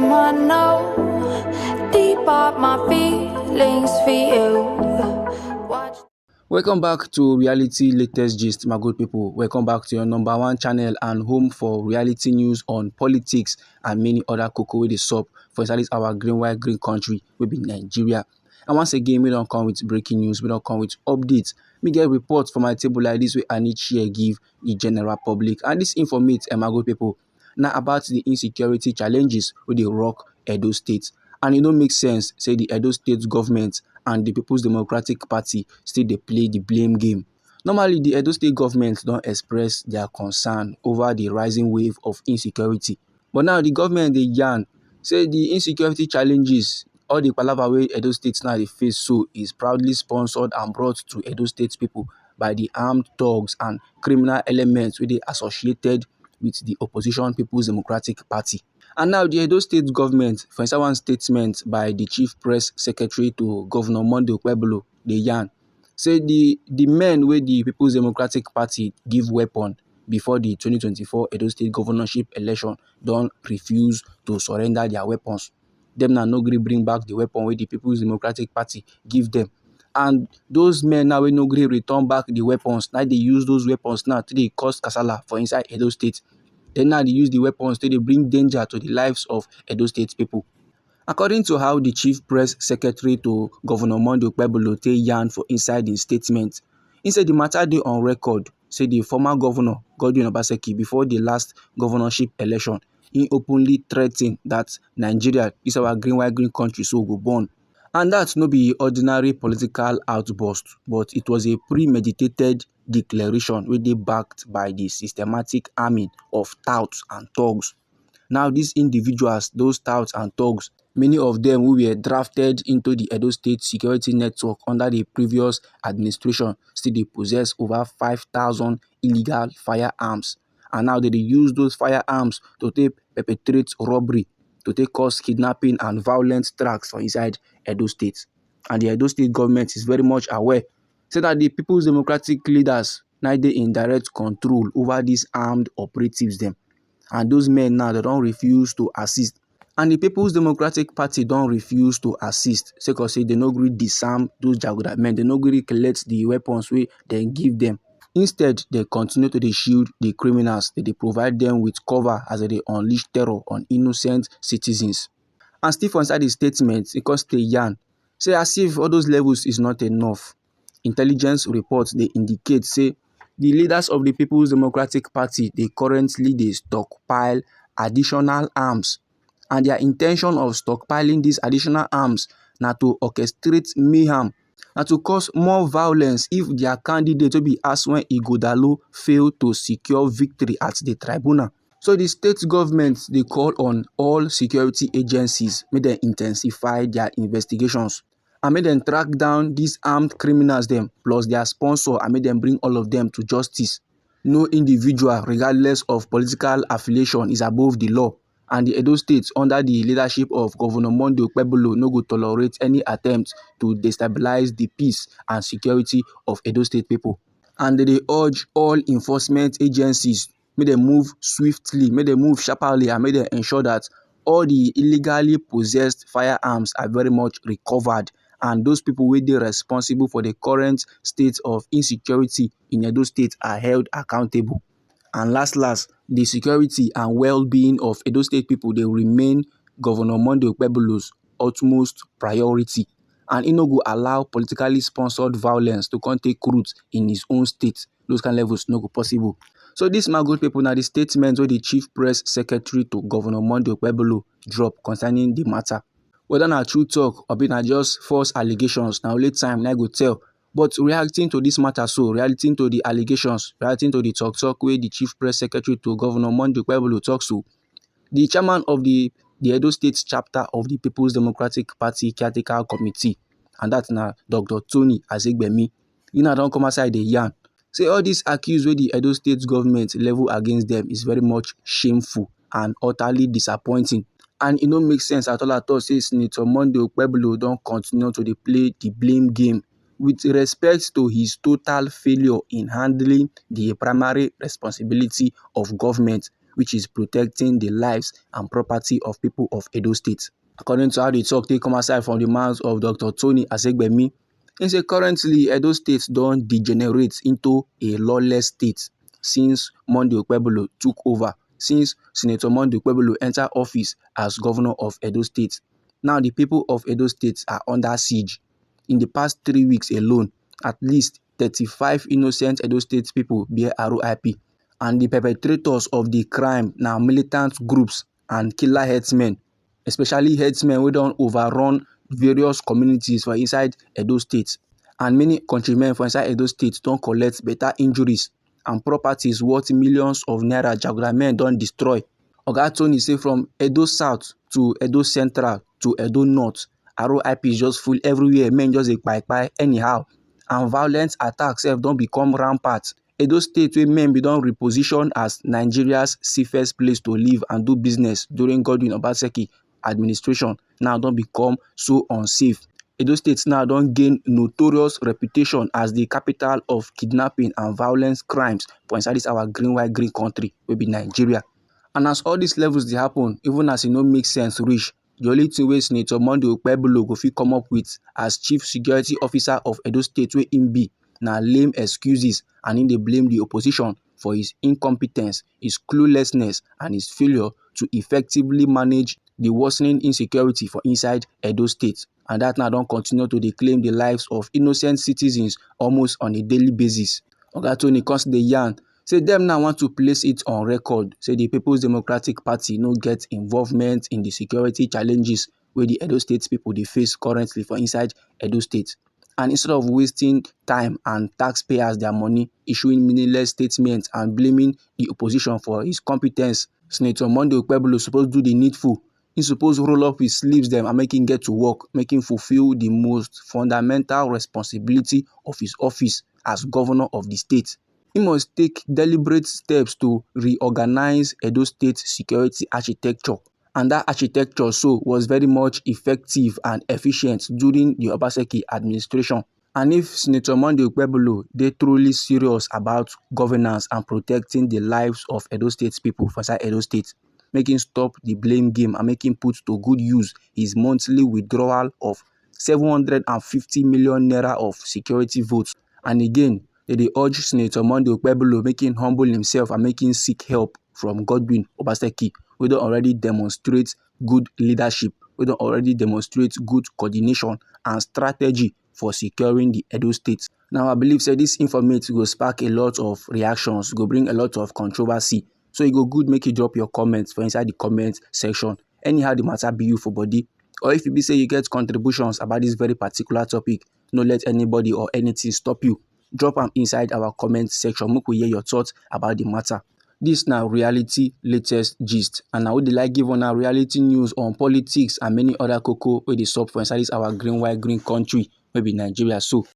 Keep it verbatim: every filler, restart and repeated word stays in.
I know deep up my feelings for you. Watch. Welcome back to Reality Latest Gist, my good people. Welcome back to your number one channel and home for reality news on politics and many other koko wey dey sup for inside this our green, white, green country wey be Nigeria. And once again, we don come with breaking news, we don come with updates. Me get report for my table like this wey I need share give the general public. And this informate, eh, my good people, na about the insecurity challenges wey dey rock Edo State. And e no make sense say the Edo State government and the People's Democratic Party still dey play the blame game. Normally, the Edo State government don express their concern over the rising wave of insecurity. But now the government dey yarn say the insecurity challenges, all the palava wey Edo State now dey face so, is proudly sponsored and brought to Edo State people by the armed thugs and criminal elements wey dey associated with the opposition People's Democratic Party. And now the Edo State government, for inside one statement by the chief press secretary to Governor Monday Okpebholo, dey yarn say the the men wey the People's Democratic Party give weapon before the twenty twenty-four Edo State governorship election don refuse to surrender their weapons. Dem na no gree bring back the weapon wey the People's Democratic Party give dem. And those men now wey no gree return back the weapons, now dey use those weapons now to dey cause kasala for inside Edo State. Dem now dey use the weapons to dey bring danger to the lives of Edo State people. According to how the chief press secretary to Governor Monday Okpebholo take yarn for inside the statement, he said the matter dey on record say the former governor, Godwin Obaseki, before the last governorship election, he openly threatened that Nigeria, this our green, white, green country, so go burn. And that no be ordinary political outburst, but it was a premeditated declaration wey dey backed by the systematic arming of touts and thugs. Now, these individuals, those touts and thugs, many of them who were drafted into the Edo State security network under the previous administration, still dey possess over five thousand illegal firearms. And now they dey use those firearms to take perpetrate robbery, to take cause kidnapping and violent tracks for inside Edo State. And the Edo State government is very much aware say that the People's Democratic leaders now dey in direct control over these armed operatives dem. And those men now, they don refuse to assist. And the People's Democratic Party don refuse to assist, sake of say they no gree disarm those jaguda men, they no gree collect the weapons wey dem give them. Instead, they continue to dey shield the criminals, they dey provide them with cover as they dey unleash terror on innocent citizens. And still for inside the statement, e come still yarn say as if all those levels is not enough, intelligence reports dey indicate say the leaders of the People's Democratic Party dey currently dey stockpile additional arms, and their intention of stockpiling these additional arms na to orchestrate mayhem, na to cause more violence if their candidate wey be Aswen Ighodalo fail to secure victory at the tribunal. So the state government dey call on all security agencies make dem intensify their investigations and make dem track down these armed criminals dem plus their sponsor and make dem bring all of them to justice. No individual, regardless of political affiliation, is above the law, and the Edo State, under the leadership of Governor Monday Okpebholo, no go tolerate any attempt to destabilize the peace and security of Edo State people. And they dey urge all enforcement agencies make dem move swiftly, make dem move sharply, and make dem ensure that all the illegally possessed firearms are very much recovered, and those people wey dey responsible for the current state of insecurity in Edo State are held accountable. And last last, the security and well-being of Edo State people dey remain Governor Monday Okpebholo's utmost priority, and e no go allow politically sponsored violence to come take root in his own state. Those kind levels no go possible. So this, my good people, na the statement wey the chief press secretary to Governor Monday Okpebholo drop concerning the matter. Whether na true talk or be na just false allegations, na only time na go tell. But reacting to this matter so, reacting to the allegations, reacting to the talk talk wey the chief press secretary to Governor Monday Okpebholo talk so, the chairman of the the Edo State chapter of the People's Democratic Party Caretaker Committee, and that na Doctor Tony Azegbemi, he now don come outside dey yarn say all these accuse wey the Edo State government level against them is very much shameful and utterly disappointing. And e no make sense at all at all say Senator Monday Okpebholo don continue to dey play the blame game with respect to his total failure in handling the primary responsibility of government. which is protecting the lives and property of people of Edo State. According to how the talk take come outside from the mouth of Doctor Tony Azegbemi, he say currently Edo State don degenerate into a lawless state since Monday Okpebholo took over, since Senator Monday Okpebholo enter office as governor of Edo State. Now the people of Edo State are under siege. In the past three weeks alone, at least thirty-five innocent Edo State people bear R I P, and the perpetrators of the crime na militant groups and killer herdsmen, especially herdsmen wey don overrun various communities for inside Edo State. And many countrymen for inside Edo State don collect better injuries, and properties worth millions of naira jaguda men don destroy. Oga Tony say from Edo South to Edo Central to Edo North, R I Ps just full everywhere, men just dey kpai kpai anyhow, and violent attacks sef don become rampant. Edo State, wey men bin don reposition as Nigeria's safest place to live and do business during Godwin Obaseki administration, now don become so unsafe. Edo State now don gain notorious reputation as the capital of kidnapping and violent crimes for inside this our green white green country wey be Nigeria. And as all these levels dey happen, even as e no make sense reach, the only thing wey Senator Monday Okpebholo go fit come up with as chief security officer of Edo State wey im be na lame excuses, and im dey blame the opposition for his incompetence, his cluelessness, and his failure to effectively manage the worsening insecurity for inside Edo State. And that now don continue to dey claim the lives of innocent citizens almost on a daily basis. Oga Tony come still dey yarn say dem now want to place it on record say the People's Democratic Party no get involvement in the security challenges wey the Edo State people dey face currently for inside Edo State. And instead of wasting time and taxpayers their money issuing meaningless statements and blaming the opposition for his competence, Senator Monday Okpebholo suppose do the needful. He suppose roll up his sleeves dem and make him get to work, make him fulfill the most fundamental responsibility of his office as governor of the state. He must take deliberate steps to reorganize Edo State security architecture. And that architecture so was very much effective and efficient during the Obaseki administration. And if Senator Monday Okpebholo dey truly serious about governance and protecting the lives of Edo State people for inside Edo State, make him stop the blame game and make him put to good use his monthly withdrawal of seven hundred and fifty million naira of security votes. And again, they dey urge Senator Monday Okpebholo make him humble himself and make him seek help from Godwin Obaseki, wey don already demonstrate good leadership, wey don already demonstrate good coordination and strategy for securing the Edo State. Now, I believe say this informate go spark a lot of reactions, go bring a lot of controversy. So e go good make you drop your comments for inside the comment section. Anyhow the matter be you for body, or if you be say you get contributions about this very particular topic, no let anybody or anything stop you. Drop am inside our comment section, make we hear your thoughts about the matter. This na reality latest gist, and I would like give una reality news on politics and many other koko wey dey sup for inside this our green white green country wey be Nigeria. So